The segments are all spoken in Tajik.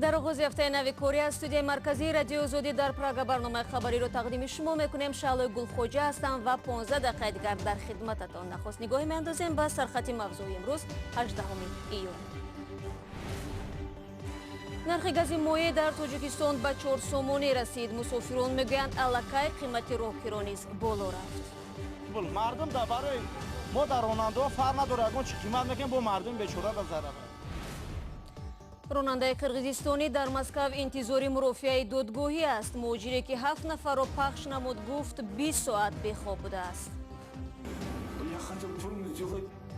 Дар оғози ҳафтаи нави корӣ аз студияи марказии Радиои Озодӣ дар Прага барномаи хабариро тақдими шумо мекунем. Шаълои Гулхоҷа ҳастам ва 15 дақиқаи дигар дар хидмататон. Нахуст нигоҳе меандозем ба сархати мавзӯи имрӯз, 18 июн. Нархи гази моеъ дар Тоҷикистон ба 4 сомонӣ расид. Мусофирон мегӯянд, аллакай қимати роҳкиро низ боло рафт. Мардум дар барои мо дар ронандаҳо фарқ надорад, ягон чӣ қимат мекунем, бо мардуми бечора да зарар. Ронандаи қирғизистонӣ дар Москав интизори мурофиаи додгоҳӣ аст. Муҳоҷире ки 7 нафарро пахш намуд, гуфт, 20 соат бехоб будааст.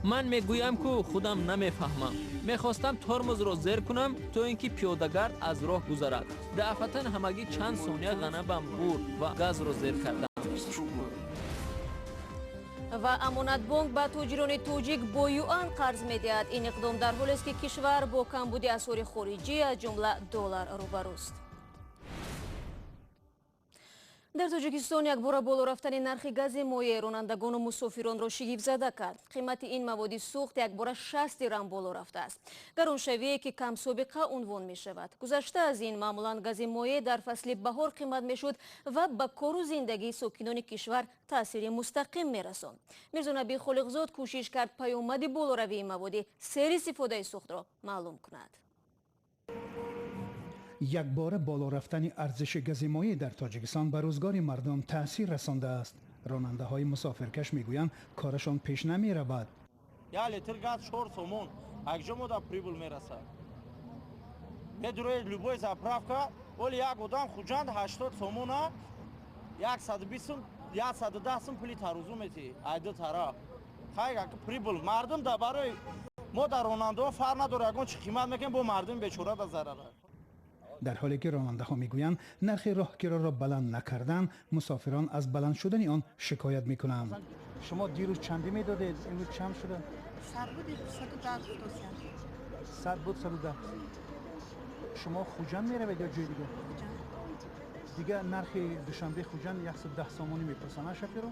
Ман мегӯям, ку худам намефаҳмам. Мехостам тормозро зер кунам, то ин ки пиёдагард аз роҳ гузарад. Дафъатан ҳамагӣ чанд сония ғанабам бурд ва газро зер кардам. Ва Амонатбонк ба тоҷирони тоҷик бо юан қарз медиҳад. Ин иқдом дар ҳолест, ки кишвар бо камбуди асъори хориҷӣ, аз ҷумла доллар, рӯбарӯст. Дар Тоҷикистон якбора боло рафтани нархи гази моеъ ронандагону мусофиронро шигифтзада кард. Қимати ин маводи сӯхт якбора 60 дирам боло рафтааст, гароншавие ки камсобиқа унвон мешавад. Гузашта аз ин, маъмулан гази моеъ дар фасли баҳор қимат мешуд ва ба кору зиндагии сокинони кишвар таъсири мустақим мерасонд. Мирзонаби Холиқзод кӯшиш кард паёмади болоравии маводи сер истифодаи сӯхтро маълум кунад. Якбора боло рафтани арзиши гази моеъ дар Тоҷикистон ба рӯзгори мардум таъсир расондааст. Ронандаҳои мусофиркаш мегӯянд, корашон пеш намеравад. Як литр газ 4 сомон, акҷо мо да прибыль мерасад? Медурои любой заправка, оли як одам Хуҷанд 80 сомона, 120 сум, 110 сум пули тарузу метиҳӣ айду тараф. Хай, прибыль мардум да барои мо дар ронандаҳо фарқ надорад, ягон чӣ қимат мекунем, бо мардуми бечора да зарар. Дар ҳоле ки ронандаҳо мегӯянд, нархи роҳкироро баланд накардан, мусофирон аз баланд шудани он шикоят мекунанд. Шумо дирӯз чандӣ медодед, имрӯз чанд шуда? 100 буд, 110. 100 буд, 110. Шумо Хуҷанд меравед ё ҷои дигар? Дига нархи Душанбе Хуҷанд 110 сомонӣ мепурсанд, шофёро.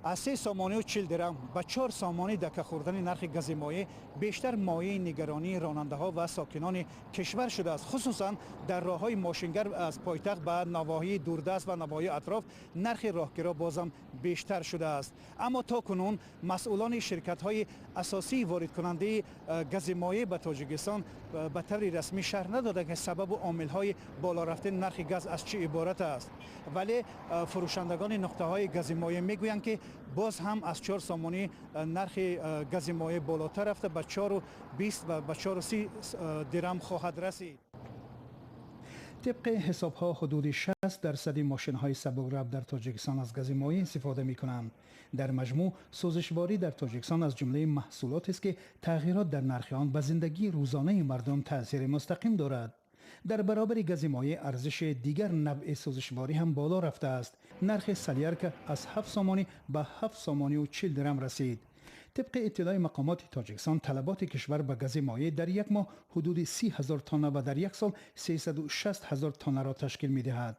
Аз 3 сомонию 40 дирам ба 4 сомонӣ дака хӯрдани нархи гази моеъ бештар мояи нигаронии ронандаҳо ва сокинони кишвар шудааст. Хусусан дар роҳҳои мошингар аз пойтахт ба навоҳии дурдаст ва навоҳии атроф нархи роҳкиро бозам бештар шудааст. Аммо то кунун масъулони ширкатҳои асосии воридкунандаи гази моеъ ба Тоҷикистон ба таври расмӣ шарҳ надоданд, ки сабабу омилҳои боло рафтани нархи газ аз чӣ иборат аст. Вале фурӯшандагони нуқтаҳои гази моеъ мегӯянд, ки боз ҳам аз 4 сомонӣ нархи гази моеъ болотар рафта, ба 4,20 ва ба 4,30 дирам хоҳад расид. Тибқи ҳисобҳо, ҳудуди 60 дарсади мошинҳои сабукрав дар Тоҷикистон аз гази моеъ истифода мекунанд. Дар маҷмӯъ, сӯзишворӣ дар Тоҷикистон аз ҷумлаи маҳсулотест, ки тағйирот дар нархи он ба зиндагии рӯзонаи мардум таъсири мустақим дорад. Дар баробари гази моеъ арзиши дигар навъи сӯзишворӣ ҳам боло рафтааст. Нархи солярка аз 7 сомонӣ ба 7 сомонию 40 дирам расид. Тибқи иттилои мақомоти Тоҷикистон, талаботи кишвар ба гази моеъ дар як моҳ ҳудуди 30 ҳазор тонна ва дар як сол 360 ҳазор тоннаро ташкил медиҳад.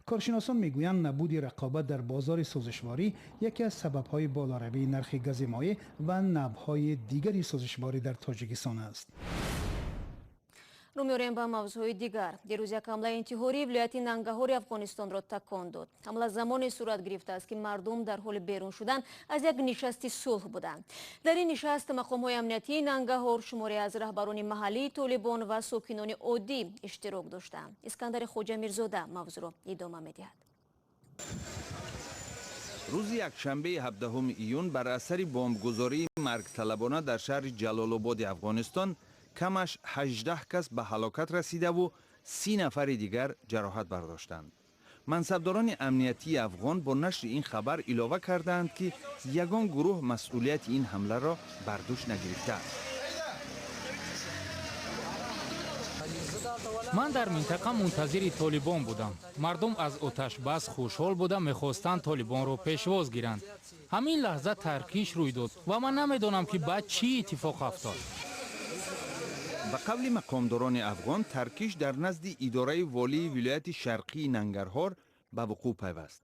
Коршиносон мегӯянд, набуди рақобат дар бозори сӯзишворӣ яке аз сабабҳои болоравии нархи гази моеъ ва навъҳои дигари сӯзишворӣ дар Тоҷикистон аст. Рӯ меорем ба мавзӯъҳои дигар. Дирӯз як ҳамлаи интиҳорӣ вилояти Нангаҳори Афғонистонро такон дод. Ҳамла замоне сурат гирифтааст, ки мардум дар ҳоли берун шудан аз як нишасти сулҳ буданд. Дар ин нишаст мақомҳои амниятии Нангаҳор, шуморе аз раҳбарони маҳаллии толибон ва сокинони оддӣ иштирок доштанд. Искандари Хоҷа Мирзода мавзӯъро идома медиҳад. Рӯзи якшанбеи 17 июн бар асари бомбгузории маргталабона дар шаҳри Ҷалолободи Афғонистон камаш 18 кас ба ҳалокат расидаву 30 нафари дигар ҷароҳат бардоштанд. Мансабдорони амниятии афғон бо нашри ин хабар илова кардаанд, ки ягон гурӯҳ масъулияти ин ҳамларо бар дӯш нагирифтааст. Ман дар минтақа мунтазири толибон будам. Мардум аз оташбас хушҳол буда, мехостанд толибонро пешвоз гиранд. Ҳамин лаҳза таркиш рӯй дод ва ман намедонам, ки баъд чӣ иттифоқ афтод. Ба қавли мақомдорони афғон, таркиш дар назди идораи волии вилояти шарқии Нангарҳор ба вуқӯъ пайваст.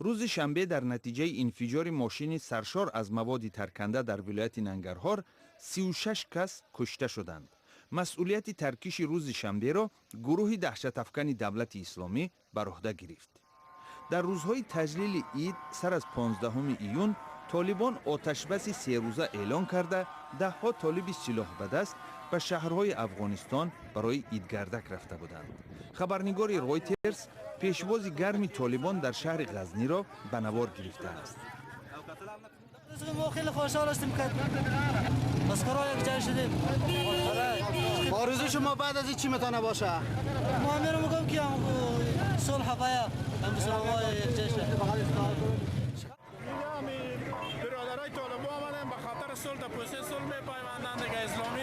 Рӯзи шанбе дар натиҷаи инфиҷори мошини саршор аз маводи тарканда дар вилояти Нангарҳор 36 кас кушта шуданд. Масъулияти таркиши рӯзи шанберо гурӯҳи даҳшатафкани Давлати Исломӣ бар уҳда гирифт. Дар рӯзҳои таҷлили ид сар аз 15 июн Толибон оташбаси серӯза эълон карда, даҳҳо толиби силоҳ ба даст ба шаҳрҳои Афғонистон барои идгардак рафта буданд. Хабарнигори Ройтерс пешвози гарми толибон дар шаҳри Ғазниро ба навор гирифтааст. ما خیلی خوشحال هستیم که مسکرا یک جای شدیم. آرزو شما بعد از این چی میتونه باشه؟ ما میرم میگم که صلح بایا هم مسلمان یک جای شد. برادرای طالبان آمدن به خاطر صلح، در پوسته صلح میپیوندن دیگه. اسلامی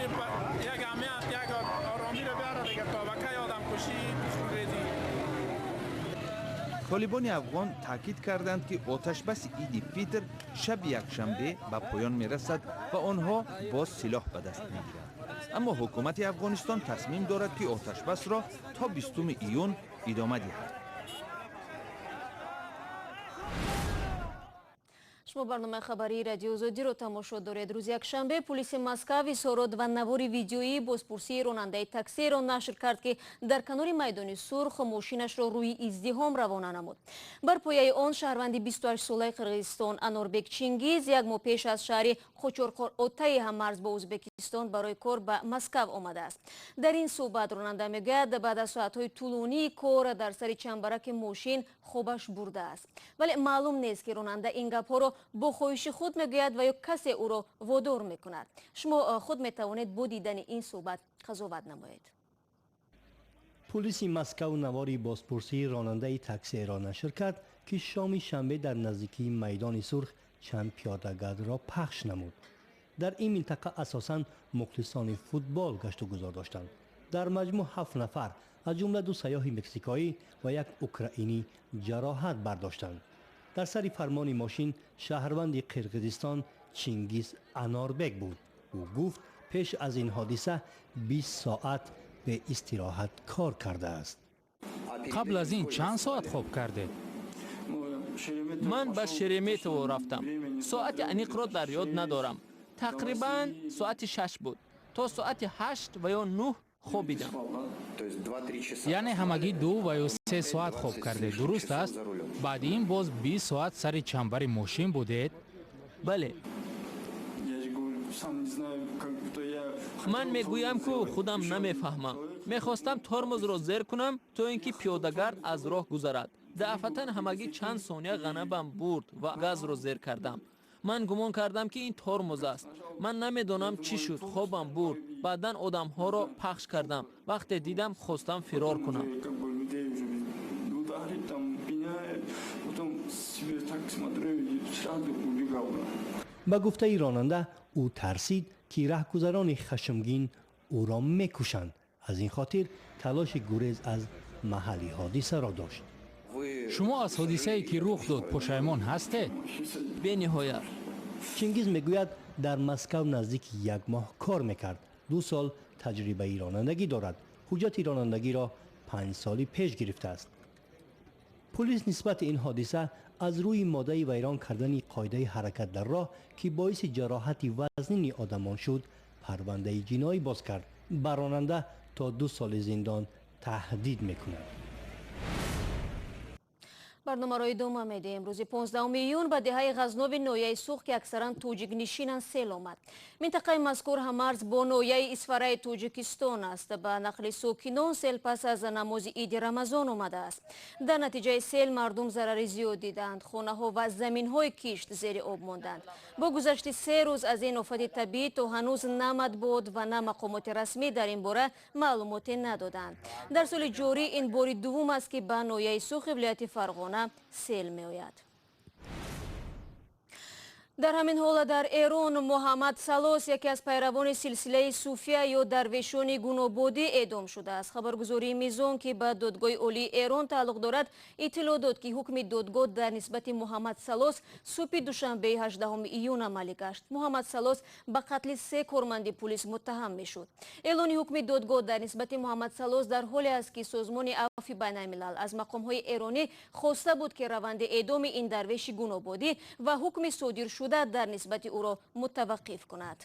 یک امنیت، یک آرامی رو بیاره دیگه. تا به کی آدم کشی، خونریزی؟ Толибони афғон таъкид карданд, ки оташбаси иди Фитр шаби якшанбе ба поён мерасад ва онҳо боз силоҳ ба даст мегиранд. Аммо ҳукумати Афғонистон тасмим дорад, ки оташбасро то 20 июн идома диҳад. Шумо барномаи хабарии Радио Озодиро тамошо доред. Рӯзи якшанбе пулиси Москав изҳорот ва навори видеоии бозпурсии ронандаи таксиро нашр кард, ки дар канори майдони Сурх мошинашро рӯи издиҳом равона намуд. Бар пояи он шаҳрванди 28-солаи Қирғизистон Анорбек Чингиз як моҳ пеш аз шаҳри Қочорқор-Отаи ҳаммарз бо Ӯзбекистон барои кор ба Москав омадааст. Дар ин суҳбат ронанда мегӯяд, баъд аз соатҳои тӯлонии кор дар сари чамбараки мошин хобаш бурдааст. Вале маълум нест, ки ронанда ин гапҳоро бо хоҳиши худ мегӯяд ва ё касе ӯро водор мекунад. Шумо худ метавонед бо дидани ин суҳбат қазоват намоед. Пулиси Москав навори бозпурсии ронандаи таксиеро нашр кард, ки шоми шанбе дар наздикии майдони Сурх чанд пиёдагардро пахш намуд. Дар ин минтақа асосан мухлисони футбол гаштугузор доштанд. Дар маҷмӯъ ҳафт нафар, аз ҷумла ду сайёҳи мексикоӣ ва як украинӣ, ҷароҳат бардоштанд. Дар сари фармони мошин шаҳрванди Қирғизистон Чингиз Анорбек буд. Ӯ гуфт, пеш аз ин ҳодиса 20 соат беистироҳат кор кардааст. Қабл аз ин чанд соат хоб кардед? Ман ба Шереметово рафтам. Соати аниқро дар ёд надорам, тақрибан соати 6 буд. То соати 8 ва ё 9 хобидам. Яъне ҳамагӣ 2 ва ё 3 соат хоб кардед, дуруст аст? Баъди ин боз 20 соат сари чамбари мошин будед? Бале. Ман мегӯям, ку худам намефаҳмам. Мехостам тормозро зер кунам, то ин ки пиёдагард аз роҳ гузарад. Даъфатан ҳамагӣ чанд сония ғанабам бурд ва газро зер кардам. Ман гумон кардам, ки ин тормоз аст. Ман намедонам, чӣ шуд, хобам бурд. Баъдан одамҳоро пахш кардам. Вақте дидам, хостам фирор кунам. Как бы людей уже ударит, там пиняет, потом себе так смотрю и сразу убегал. Ба гуфтаи ронанда, ӯ тарсид, ки раҳгузарони хашмгин ӯро мекушанд. Аз ин хотир талоши гурез аз маҳалли ҳодисаро дошт. Шумо аз ҳодисае, ки рух дод, пушаймон ҳастед? Бениҳоят. Чингиз мегӯяд, дар Москав наздики як моҳ кор мекард. 2 сол таҷрибаи ронандагӣ дорад. Ҳуҷҷати ронандагиро 5 соли пеш гирифтааст. Пулис нисбати ин ҳодиса аз рӯи моддаи вайрон кардани қоидаи ҳаракат дар роҳ, ки боиси ҷароҳати вазнини одамон шуд, парвандаи ҷиноӣ боз кард. Ба ронанда то 2 соли зиндон таҳдид мекунад. Барномаро идома медиҳем. Рӯзи 15 июн ба деҳаи Ғазноби ноҳияи Суғд, ки аксаран тоҷикнишинанд, сел омад. Минтақаи мазкур ҳаммарз бо ноҳияи Исфараи Тоҷикистон аст. Ба нақли сокинон, сел пас аз намози иди Рамазон омадааст. Дар натиҷаи сел мардум зарари зиёд диданд. Хонаҳо ва заминҳои кишт зери об монданд. Бо гузашти 3 рӯз аз ин офати табиӣ то ҳанӯз на матбуот ва на мақомоти расмӣ дар ин бора маълумоте надоданд. Дар соли ҷорӣ ин бори дуввум аст, ки ба ноҳияи Суғди вилояти Фарғона сел меояд. Дар ҳамин ҳола дар Эрон Муҳаммад Салос, яке аз пайравони силсилаи суфия ё дарвешони Гунободӣ, эъдом шудааст. Хабаргузории Мизон, ки ба Додгоҳи Олии Эрон тааллуқ дорад, иттилоъ дод, ки ҳукми додгоҳ дар нисбати Муҳаммад Салос субҳи душанбеи 18 июн амалӣ гашт. Муҳаммад Салос ба қатли се корманди пулис муттаҳам мешуд. Эълони ҳукми додгоҳ дар нисбати Муҳаммад Салос дар ҳоле аст, ки Созмони Афви Байналмилал аз мақомҳои эронӣ хоста буд, ки раванди эъдоми ин дарвеши гунободӣ ва ҳукми содир шуда дар нисбати ӯро мутаваққиф кунад.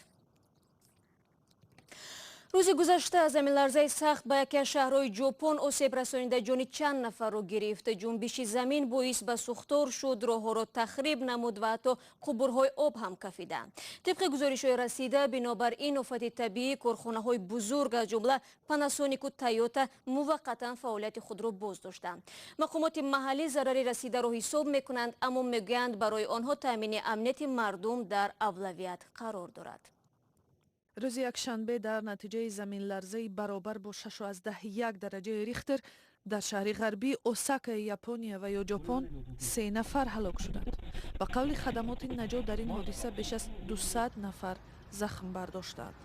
Рӯзи гузашта заминларзаи сахт ба яке аз шаҳрҳои Ҷопон осеб расонида ҷони чанд нафарро гирифт. Ҷунбиши замин боис ба сӯхтор шуд, роҳҳоро тахриб намуд ва ҳатто қубурҳои об ҳам кафиданд. Тибқи гузоришҳои расида, бинобар ин офати табиӣ корхонаҳои бузург аз ҷумла Панасонику Тойота муваққатан фаъолияти худро боз доштанд. Мақомоти маҳаллӣ зарари расидаро ҳисоб мекунанд, аммо мегӯянд, барои онҳо таъмини амнияти мардум дар авлавият қарор дорад. Рӯзи якшанбе дар натиҷаи заминларзаи баробар бо 6,1 дараҷаи Рихтер дар шаҳри ғарбии Осакаи Япония ва ё Ҷопон се нафар ҳалок шуданд. Ба қавли хадамоти наҷот, дар ин ҳодиса беш аз 200 нафар захм бардоштаанд.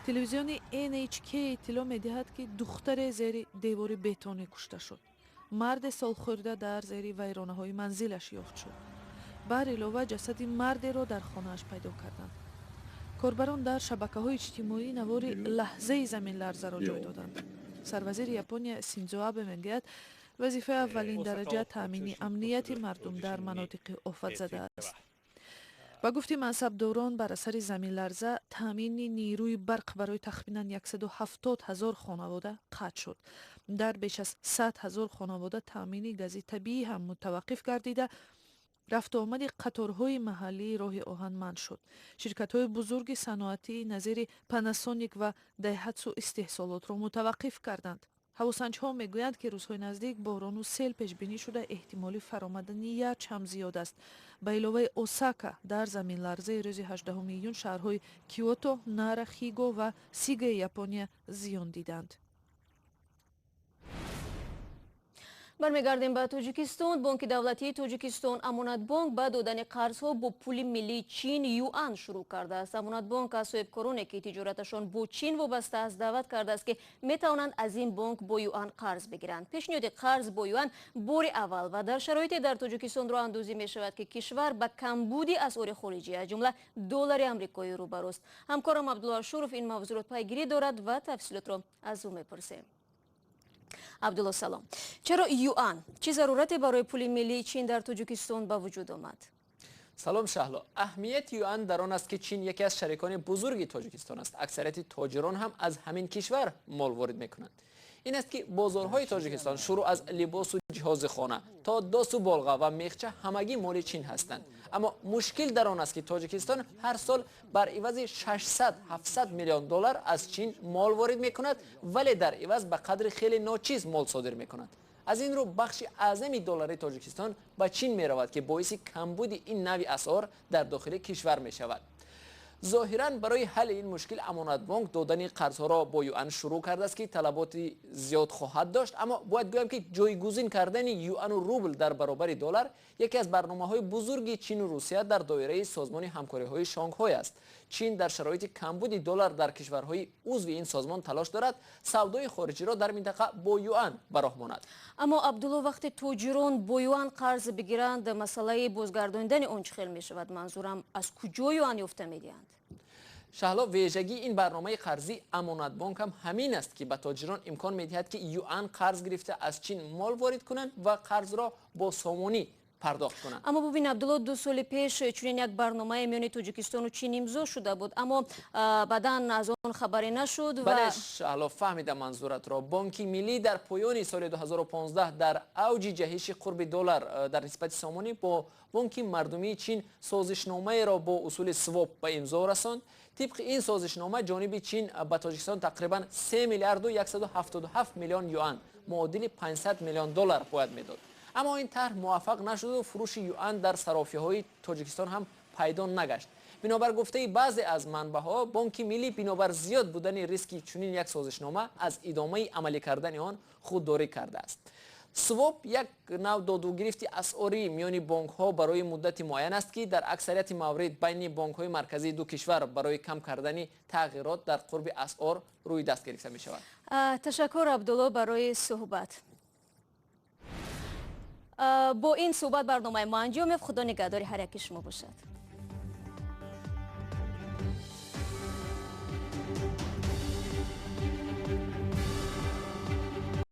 Телевизиони NHK иттилоъ медиҳад, ки духтаре зери девори бетонӣ кушта шуд, марде солхӯрда дар зери вайронаҳои манзилаш ёфт шуд. Бар илова, ҷасади мардеро дар хонааш пайдо карданд. Корбарон дар шабакаҳои иҷтимоӣ навори лаҳзаи заминларзаро ҷой доданд. Сарвазири Япония Синдзо Абе мегӯяд, вазифаи аввалин дараҷа таъмини амнияти мардум дар манотиқи офатзада аст. Ба гуфти мансабдорон, бар асари заминларза таъмини нерӯи барқ барои тахминан 170 ҳазор хонавода қатъ шуд. Дар беш аз 100 ҳазор хонавода таъмини гази табиӣ ҳам мутаваққиф гардида, рафтуомади қаторҳои маҳаллии роҳи оҳан манъ шуд. Ширкатҳои бузурги саноатӣ назири Панасоник ва Дайҳатсу истеҳсолотро мутаваққиф карданд. Ҳавосанҷҳо мегӯянд, ки рӯзҳои наздик борону сел пешбинӣ шуда, эҳтимоли фаромадани ярч ҳам зиёд аст. Ба иловаи Осака, дар заминларзаи рӯзи 18 июн шаҳрҳои Киото, Нара, Хиго ва Сигаи Япония зиён диданд. Бармегардем ба Тоҷикистон. Бонки давлатии Тоҷикистон Амонатбонк ба додани қарзҳо бо пули миллии Чин юан шурӯъ кардааст. Амонатбонк аз соҳибкороне, ки тиҷораташон бо Чин вобаста аст, даъват кардааст, ки метавонанд аз ин бонк бо юан қарз бигиранд. Пешниҳоди қарз бо юан бори аввал ва дар шароите дар Тоҷикистон роҳандозӣ мешавад, ки кишвар ба камбуди асъори хориҷӣ, аз ҷумла доллари амрикоӣ, рӯбарӯст. Ҳамкорам Абдулло Ашуров ин мавзӯъро пайгирӣ дорад ва тафсилотро аз ӯ мепурсем. Абдулло, салом. Чаро юан? Чӣ зарурате барои пули миллии Чин дар Тоҷикистон ба вуҷуд омад? Салом, Шаҳло. Аҳамияти юан дар он аст, ки Чин яке аз шарикони бузурги Тоҷикистон аст. Аксарияти тоҷирон ҳам аз ҳамин кишвар мол ворид мекунанд. Ин аст, ки бозорҳои Тоҷикистон шурӯъ аз либосу ҷиҳози хона то досу болға ва мехча ҳамагӣ моли Чин ҳастанд. Аммо мушкил дар он аст, ки Тоҷикистон ҳар сол бар ивази 600-700 миллион доллар аз Чин мол ворид мекунад, вале дар иваз ба қадри хеле ночиз мол содир мекунад. Аз ин рӯ бахши аъзами доллари Тоҷикистон ба Чин меравад, ки боиси камбуди ин навъи асъор дар дохили кишвар мешавад. Зоҳиран, барои ҳалли ин мушкил Амонатбонк додани қарзҳоро бо юан шурӯъ кардааст, ки талаботи зиёд хоҳад дошт. Аммо бояд гӯям, ки ҷойгузин кардани юану рубл дар баробари доллар яке аз барномаҳои бузурги Чину Русия дар доираи Созмони ҳамкориҳои Шонгҳой аст. Чин дар шароити камбуди доллар дар кишварҳои узви ин созмон талош дорад савдои хориҷиро дар минтақа бо юан ба роҳ монад. Аммо, Абдулло, вақте тоҷирон бо юан қарз бигиранд, масъалаи бозгардонидани он чӣ хел мешавад? Манзурам, аз куҷо юан ёфта медиҳанд? Шаҳло, вижагии ин барномаи қарзии Амонатбонк ҳам ҳамин аст, ки ба тоҷирон имкон медиҳад, ки юан қарз гирифта, аз Чин мол ворид кунанд ва қарзро бо сомонӣ пардохт кунанд. Аммо бубин, Абдулло, 2 соли пеш чунин як барномаи миёни Тоҷикистону Чин имзо шуда буд, аммо баъдан аз он хабаре нашуд. Бале, Шаҳло, фаҳмидам манзуратро. Бонки Миллӣ дар поёни соли 2015 дар авҷи ҷаҳиши қурби доллар дар нисбати сомонӣ бо Бонки Мардумии Чин созишномаеро бо усули своп ба имзо расонд. Тибқи ин созишнома, ҷониби Чин ба Тоҷикистон тақрибан 3 миллиарду 177 миллион юан, муодили 500 миллион доллар, бояд медод. Аммо ин тарҳ муваффақ нашуду фурӯши юан дар сарофиҳои Тоҷикистон ҳам пайдо нагашт. Бинобар гуфтаи баъзе аз манбаъҳо, Бонки Миллӣ бинобар зиёд будани риски чунин як созишнома аз идомаи амалӣ кардани он худдорӣ кардааст. Своп як нав додугирифти асъорӣ миёни бонкҳо барои муддати муайян аст, ки дар аксарияти маврид байни бонкҳои марказии ду кишвар барои кам кардани тағйирот дар қурби асъор рӯи даст гирифта мешавад. Ташаккур, Абдулло, барои суҳбат. Бо ин суҳбат барномаи мо анҷом ёфт. Худо нигаҳдори ҳар яки шумо бошад.